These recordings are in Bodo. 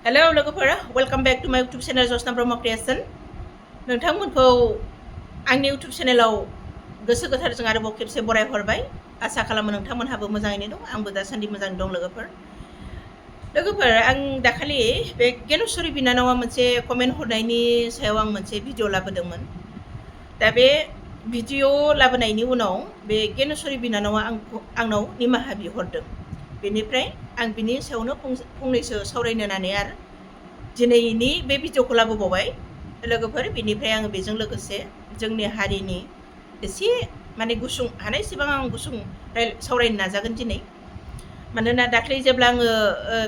हेलो लोगोफोरा वेलकाम बैक टू माय यूट्यूब चैनल जसना ब्रह्म क्रिएशन नोंथांमोनखौ आंनि यूट्यूब चैनलाव गोसो गोथारजों आरोबाव खेबसे बराय हरबाय आसा खालामो नोंथांमोनहाबो मोजाङैनो दं आंबो दासान्दि मोजाङै दं लोगोफोर आं दाखालि बे गेनुसरी बिनानावा मोनसे कमेन्ट हरनायनि सायाव आं मोनसे भिडिअ लाबोदोंमोन दा बे भिडिअ लाबोनायनि उनाव बे गेनुसरी बिनानावा आंनाव निमाहा बिहरदों बेनिफ्राय आं बिनि सायावनो फंनैसो सावरायनो होननानै आरो दिनैनि बे भिडिअखौ लाबोबावबाय लोगोफोर बेनिफ्राय आङो बेजों लोगोसे जोंनि हारिनि एसे माने गुसुं हानायसेबां आं गुसुं सावरायनो नाजागोन दिनै मानोना दाख्लै जेब्ला आङो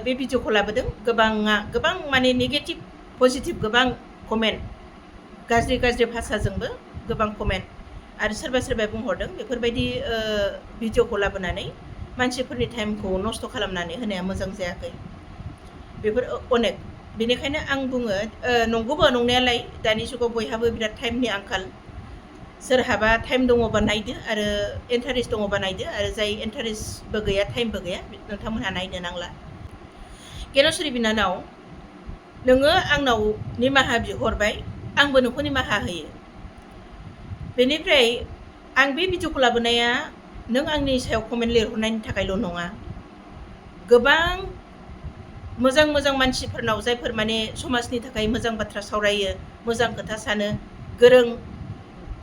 बे भिडिअखौ लाबोदों गोबां माने नेगेटिभ पजिटिभ गोबां कमेन्ट गाज्रि भाषाजोंबो गोबां कमेन्ट आरो सोरबा बुंहरदों बेफोरबायदि भिडिअखौ लाबोनानै मानसिफोरनि टाइमखौ नस्थ' खालामनानै होनाया मोजां जायाखै बेफोर अनेक बेनिखायनो आं बुङो नंगौबो नंनायालाय दानि जुगाव बयहाबो बिराद टाइमनि आंखाल सोरहाबा टाइम दङबा नायदो आरो इन्टारेस्ट दङबा नायदो आरो जाय इन्टारेस्टबो गैया टाइमबो गैया नोंथांमोनहा नायनो नांला गेनुसरी बिनानाव नोङो आंनाव निमाहा बिहरबाय आंबो नोंखौ निमाहा होयो बेनिफ्राय आं बे भिडिअखौ लाबोनाया नों आंनि सायाव कमेन्ट लिरहरनायनि थाखायल' नङा गोबां मोजां मानसिफोरनाव जायफोर माने समाजनि थाखाय मोजां बाथ्रा सावरायो मोजां खोथा सानो गोरों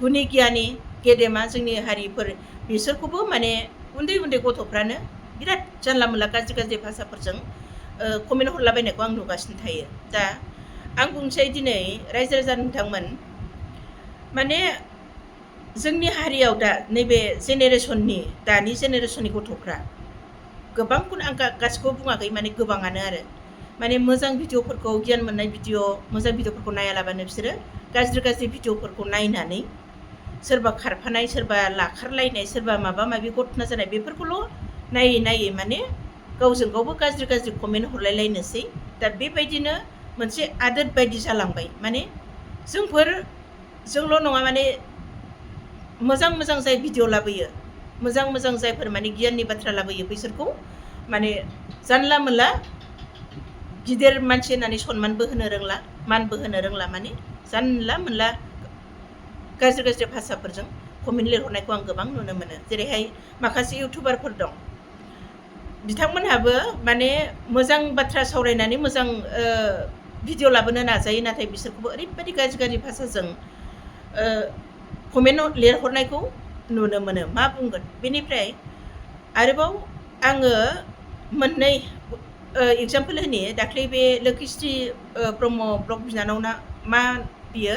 गुनि गियानि गेदेमा जोंनि हारिफोर बिसोरखौबो माने उन्दै गथ'फ्रानो बिराद जानला मोनला गाज्रि भाषाफोरजों कमेन्ट हरलाबायनायखौ आं नुगासिनो थायो दा आं बुंसै दिनै रायजो राजा नोंथांमोन माने जोंनि हारियाव दा नैबे दानि जेनेरेसननि गथ'फ्रा गोबांखौनो आं गासिखौबो बुङाखै माने गोबाङानो आरो माने मोजां भिडिअफोरखौ गियान मोननाय मोजां भिडिअफोरखौ नायालाबानो बिसोरो गाज्रि भिडिअफोरखौ नायनानै सोरबा खारफानाय सोरबा लाखारलायनाय सोरबा माबा माबि घटना जानाय बेफोरखौल' नायै माने गावजों गावबो गाज्रि कमेन्ट हरलायलायनोसै दा बेबायदिनो मोनसे आदत बायदि जालांबाय माने जोंल' नङा माने मोजां जाय भिडिअ लाबोयो मोजां जायफोर माने गियाननि बाथ्रा लाबोयो बिसोरखौ माने जानला मोनला गिदिर मानसि होननानै सनमानबो होनो रोंला मानबो होनो रोंला माने जानला मोनला गाज्रि भाषाफोरजों कमेन्ट लिरहरनायखौ आं गोबां नुनो मोनो जेरैहाय माखासे इउटुबारफोर दं बिथांमोनहाबो माने मोजां बाथ्रा सावरायनानै मोजां भिडिअ लाबोनो नाजायो नाथाय बिसोरखौबो ओरैबायदि गाज्रि भाषाजों कमेन्ट लिरहरनायखौ नुनो मोनो मा बुंगोन बेनिफ्राय आरोबाव आङो मोननै एग्जाम्पल होनि दाख्लै बे लोखिश्री ब्रह्म ब्लग बिनानावना मा बियो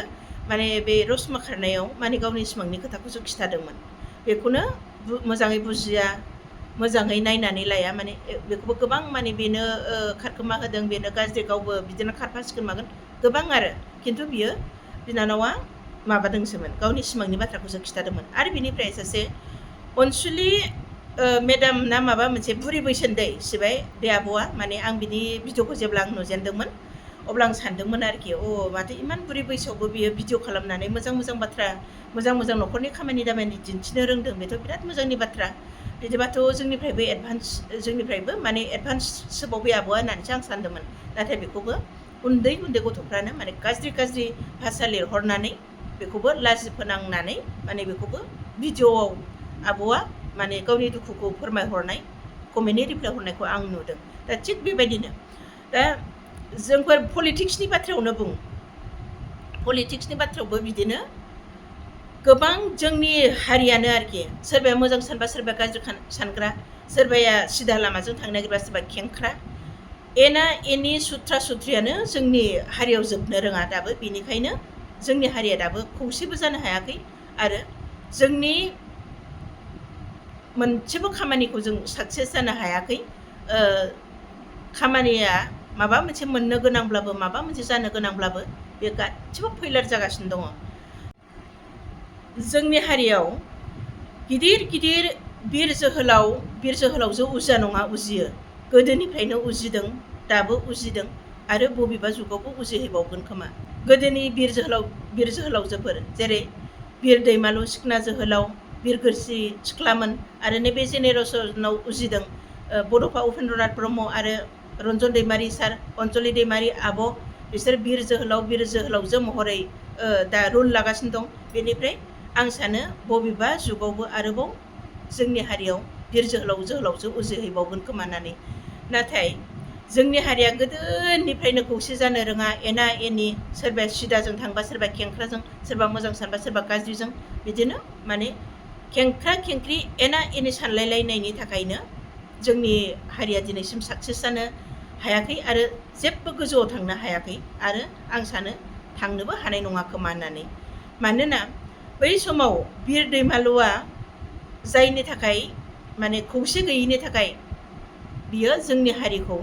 माने बे रसमा खारनायाव माने गावनि सिमांनि खोथाखौसो खिथादोंमोन बेखौनो मोजाङै बुजिया मोजाङै नायनानै लाया माने बेखौबो गोबां माने बेनो खारखोमा होदों बेनो गाज्रि गावबो बिदिनो खारफासिगोन मागोन गोबां आरो खिन्थु बियो बिनानावा माबादोंसोमोन गावनि सिमांनि बाथ्राखौसो खिथादोंमोन आरो बिनिफ्राय सासे अनसुलि मेडाम ना माबा मोनसे बुरि बैसोन्दै सिबाय बे आब'आ माने आं बिनि भिडिअखौ जेब्ला आं नुजेनदोंमोन अब्ला आं सानदोंमोन आरोखि माथो इमान बुरि बैसोआवबो बियो भिडिअ खालामनानै मोजां बाथ्रा मोजां न'खरनि खामानि दामानि दिन्थिनो रोंदों बेथ' बिराद मोजांनि बाथ्रा बिदिबाथ' जोंनिफ्रायबो माने एडभान्सबाव बे आब'आ होननानैसो आं सानदोंमोन नाथाय बेखौबो उन्दै गथ'फ्रानो माने गाज्रि भाषा लिरहरनानै बेखौबो लाजि फोनांनानै माने बेखौबो भिडिअआव आब'आ माने गावनि दुखुखौ फोरमायहरनाय कमेन्टनि रिप्लाइ हरनायखौ आं नुदों दा थिग बेबायदिनो दा जोंफोर पलिटिक्सनि बाथ्रायावनो बुं पलिटिक्सनि बाथ्रायावबो बिदिनो गोबां जोंनि हारियानो आरोखि सोरबाया मोजां सानबा सोरबाया गाज्रि सानग्रा सोरबाया सिदा लामाजों थांनो नागिरबा सोरबा खेंख्रा एना एनि सुथ्रा सुथ्रियानो जोंनि हारियाव जोबनो रोङा दाबो बेनिखायनो जोंनि हारिया दाबो खौसेबो जानो हायाखै आरो जोंनि मोनसेबो खामानिखौ जों साक्सेस जानो हायाखै खामानिया माबा मोनसे मोननो गोनांब्लाबो माबा मोनसे जानो गोनांब्लाबो बे गासिबो फैलार जागासिनो दङ जोंनि हारियाव गिदिर बिर जोहोलावजो उजिया नङा उजियो गोदोनिफ्रायनो उजिदों दाबो उजिदों आरो बबेबा जुगावबो उजिहैबावगोन खोमा गोदोनि बिर जोहोलावजोफोर जेरै बिर दैमालु सिखोना जोहोलाव बिरगोस्रि सिख्लामोन आरो नैबे जेनेरेसनाव उजिदों बड'फा उपेन्द्रनाथ ब्रह्म आरो रन्जन दैमारि सार, अनजलि दैमारि आब' बिसोर बिर जोहोलावजो महरै दा रुल लागासिनो दं। बेनिफ्राय आं सानो बबेबा जुगावबो आरोबाव जोंनि हारियाव बिर जोहोलावजो उजिहैबावगोन खोमा होननानै। नाथाय जोंनि हारिया गोदोनिफ्रायनो खौसे जानो रोङा, एना एनि, सोरबाया सिदाजों थांबा सोरबा खेंख्राजों, सोरबा मोजां सानबा सोरबा गाज्रिजों, बिदिनो माने खेंख्रा खेंख्रि एना एनि सानलायलायनायनि थाखायनो जोंनि हारिया दिनैसिम साक्सेस जानो हायाखै आरो जेबो गोजौआव थांनो हायाखै आरो आं सानो थांनोबो हानाय नङा खोमा होननानै। मानोना बै समाव बिर दैमालुआ जायनि थाखाय माने खौसे गैयैनि थाखाय बियो जोंनि हारिखौ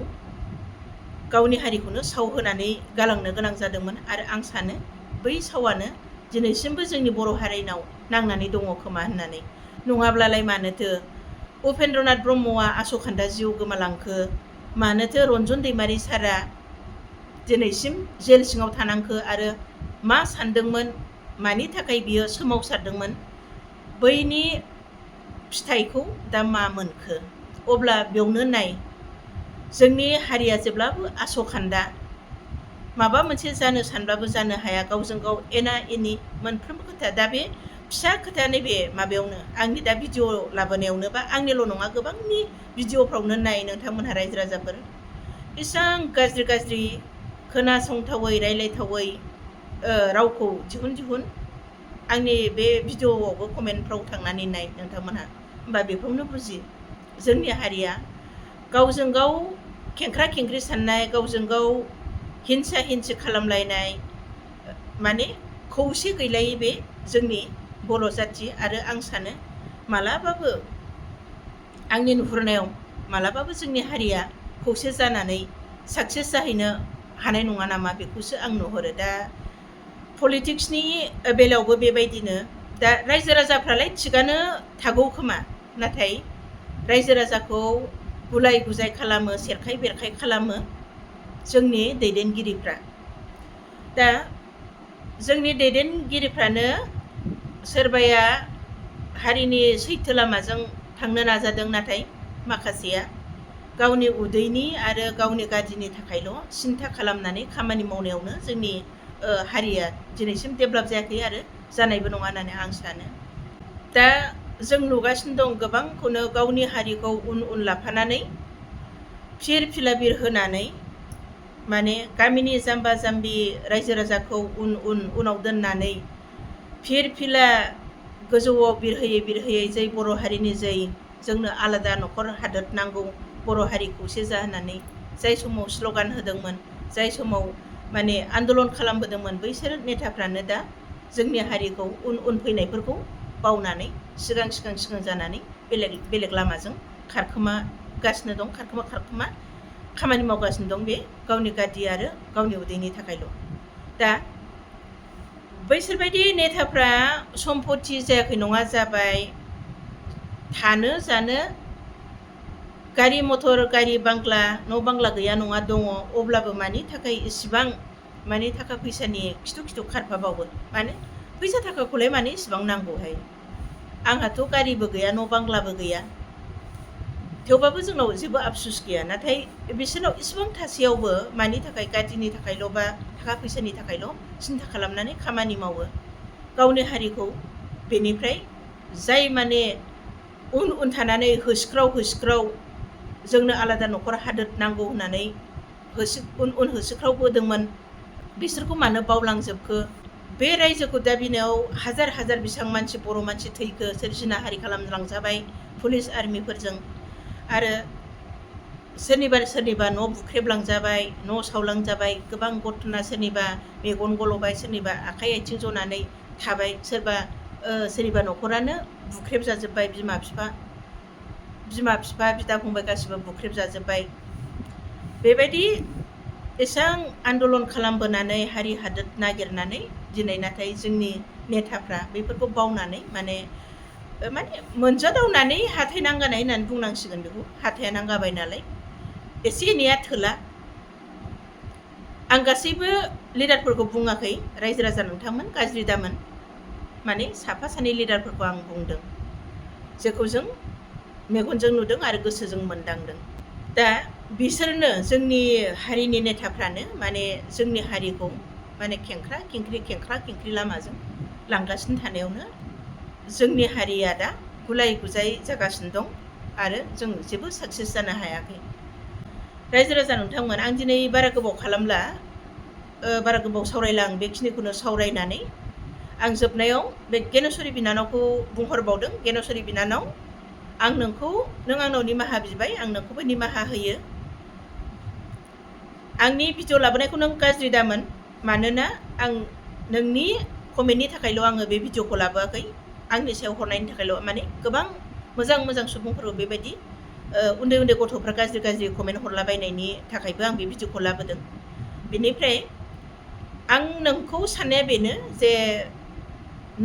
गावनि हारिखौनो साव होनानै गालांनो गोनां जादोंमोन आरो आं सानो बै सावानो दिनैसिमबो जोंनि बर' हारिनाव नांनानै दङ खोमा होननानै। नङाब्लालाय मानोथो उपेन्द्रनाथ ब्रह्मआ आस'खान्दा जिउ गोमालांखो, मानोथो रन्जन दैमारि सारा दिनैसिम जेल सिङाव थानांखो आरो मा सानदोंमोन, मानि थाखाय बियो सोमावसारदोंमोन, बैनि फिथाइखौ दा मा मोनखो? अब्ला बेयावनो नाय, जोंनि हारिया जेब्लाबो आस'खान्दा, माबा मोनसे जानो सानब्लाबो जानो हाया, गावजों गाव एना एनि मोनफ्रोमबो खोथा। दा बे फिसा खोथा नैबे माबायावनो आंनि दा भिडिअ लाबोनायावनो बा आंनिल' नङा गोबांनि भिडिअफ्रावनो नाय नोंथांमोनहा रायजो राजाफोर, बेसेबां गाज्रि गाज्रि खोनासंथावै रायलायथावै रावखौ दिहुन आंनि बे भिडिअआवबो कमेन्टफ्राव थांनानै नाय नोंथांमोनहा। होमबा बेखौनो बुजि, जोंनि हारिया गावजों गाव खेंख्रा खेंख्रि साननाय, गावजों गाव हिंसा हिंसि खालामलायनाय, माने खौसे गैलायै बे जोंनि बर' जाथि। आरो आं सानो मालाबाबो आंनि नुहुरनायाव मालाबाबो जोंनि हारिया खौसे जानानै साक्सेस जाहैनो हानाय नङा नामा, बेखौसो आं नुहुरो। दा पलिटिक्सनि बेलायावबो बेबायदिनो, दा रायजो राजाफ्रालाय थिगानो थागौ खोमा, नाथाय रायजो राजाखौ गुलाय गुजाय खालामो, सेरखाय बेरखाय खालामो जोंनि दैदेनगिरिफ्रा। दा जोंनि दैदेनगिरिफ्रानो सोरबाया हारिनि सैथो लामाजों थांनो नाजादों, नाथाय माखासेया गावनि उदैनि आरो गावनि गादिनि थाखायल' सिन्था खालामनानै खामानि मावनायावनो जोंनि हारिया दिनैसिम डेभेलप जायाखै आरो जानायबो नङा होननानै आं सानो। दा जों नुगासिनो दं गोबांखौनो गावनि हारिखौ उन लाफानानै फिर फिलाबिर होनानै माने गामिनि जाम्बा जाम्बि रायजो राजाखौ उनाव दोननानै फिर फिला गोजौआव बिरहोयै जै बर' हारिनि जै जोंनो आलादा न'खर हादोर नांगौ, बर' हारि खौसे जा होननानै जाय समाव स्ल'गान होदोंमोन, जाय समाव माने आन्दलन खालामबोदोंमोन, बैसोर नेताफ्रानो दा जोंनि हारिखौ उन फैनायफोरखौ बावनानै सिगां जानानै बेलेग लामाजों खारखोमागासिनो दं, खारखोमा खामानि मावगासिनो दं, बे गावनि गादि आरो गावनि उदैनि थाखायल'। दा बैसोरबायदि नेताफ्रा सम्पति जायाखै नङा जाबाय, थानो जानो गारि मथर, गारि बांग्ला, न' बांग्ला गैया नङा दङ, अब्लाबो मानि थाखाय इसिबां माने थाखा फैसानि खिथु खारफाबावो? माने फैसा थाखाखौलाय माने इसिबां नांगौहाय? आंहाथ' गारिबो गैया, न' बांग्लाबो गैया, थेवबाबो जोंनाव जेबो आफसुस गैया। नाथाय बिसोरनाव इसिबां थासेयावबो मानि थाखाय गादिनि थाखायल' बा थाखा फैसानि थाखायल' सिन्था खालामनानै खामानि मावो गावनि हारिखौ। बेनिफ्राय जाय माने उन थानानै होसिख्राव जोंनो आलादा न'खर हादोर नांगौ होननानै होसिख्रावबोदोंमोन, बिसोरखौ मानो बावलांजोबखो? बे रायजोखौ दाबिनायाव हाजार बेसेबां मानसि, बर' मानसि थैखो, सोर जिनाहारि खालामलांजाबाय पुलिस आर्मिफोरजों, आरो सोरनिबा न' बुख्रेबलांजाबाय, न' सावलांजाबाय, गोबां घटना, सोरनिबा मेगन गल'बाय, सोरनिबा आखाइ आथिं जनानै थाबाय, सोरनिबा न'खरानो बुख्रेब जाजोब्बाय, बिमा बिफा बिदा फंबाय गासिबो बुख्रेब जाजोब्बाय। बेबायदि एसेबां आन्दलन खालामबोनानै हारि हादोर नागिरनानै दिनै नाथाय जोंनि नेताफ्रा बेफोरखौ बावनानै माने मोनजादावनानै हाथाय नांगानाय होननानै बुंनांसिगोन बेखौ। हाथाया नांगाबाय नालाय एसे एनैया थोला। आं गासैबो लिडारफोरखौ बुङाखै, रायजो राजा नोंथांमोन गाज्रि दामोन, माने साफा सानै लिडारफोरखौ आं बुंदों, जेखौ जों मेगनजों नुदों आरो गोसोजों मोनदांदों। दा बिसोरनो जोंनि हारिनि नेताफ्रानो माने जोंनि हारिखौ माने खेंख्रा खेंख्रि लामाजों लांगासिनो थानायावनो जोंनि हारिया दा गुलाय गुजाय जागासिनो दं आरो जों जेबो साक्सेस जानो हायाखै। रायजो राजा नोंथांमोन, आं दिनै बारा गोबाव खालामला, बारा गोबाव सावरायला। आं बेखिनिखौनो सावरायनानै आं जोबनायाव बे गेनेस्वरी बिनानावखौ बुंहरबावदों। गेनेस्वरी बिनानाव, आं नोंखौ, नों आंनाव निमाहा बिबाय, आं नोंखौबो निमाहा होयो। आंनि भिडिअ लाबोनायखौ नों गाज्रि दामोन, मानोना आं नोंनि कमेन्टनि थाखायल' आङो बे भिडिअखौ लाबोआखै, आंनि सायाव हरनायनि थाखायल'। माने गोबां मोजां मोजां सुबुंफोरखौ बेबायदि उन्दै उन्दै गथ'फ्रा गाज्रि गाज्रि कमेन्ट हरलाबायनायनि थाखायबो आं बे भिडिअखौ लाबोदों। बेनिफ्राय आं नोंखौ साननाया बेनो जे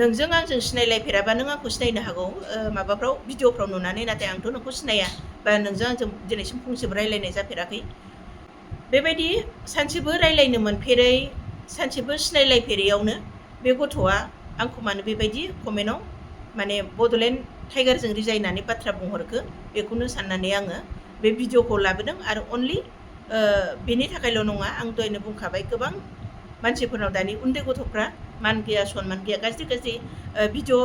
नोंजों आंजों सिनायलायफेराबा नों आंखौ सिनायनो हागौ माबाफ्राव भिडिअफ्राव नुनानै, नाथाय आंथ' नोंखौ सिनाया बा नोंजों आंजों दिनैसिम फंसेबो रायलायनाय जाफेराखै। बेबायदि सानसेबो रायलायनो मोनफेरै, सानसेबो सिनायलायफेरैयावनो बे गथ'आ आंखौ मानो बेबायदि कमेन्टआव माने बड'लेण्ड टाइगारजों रिजायनानै बाथ्रा बुंहरखो, बेखौनो साननानै आङो बे भिडिअखौ लाबोदों। आरो अनलि बेनि थाखायल' नङा, आं दहायनो बुंखाबाय, गोबां मानसिफोरनाव दानि उन्दै गथ'फ्रा मान गैया सनमान गैया गाज्रि गाज्रि भिडिअ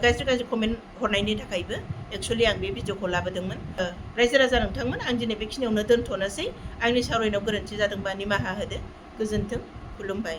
गाज्रि गाज्रि कमेन्ट हरनायनि थाखायबो एक्सुवेलि आं बे भिडिअखौ लाबोदोंमोन। रायजो राजा नोंथांमोन, आं दिनै बेखिनियावनो दोनथ'नोसै। आंनि सावरायनायाव गोरोन्थि जादोंबा निमाहा होदो। गोजोन्थों, खुलुमबाय।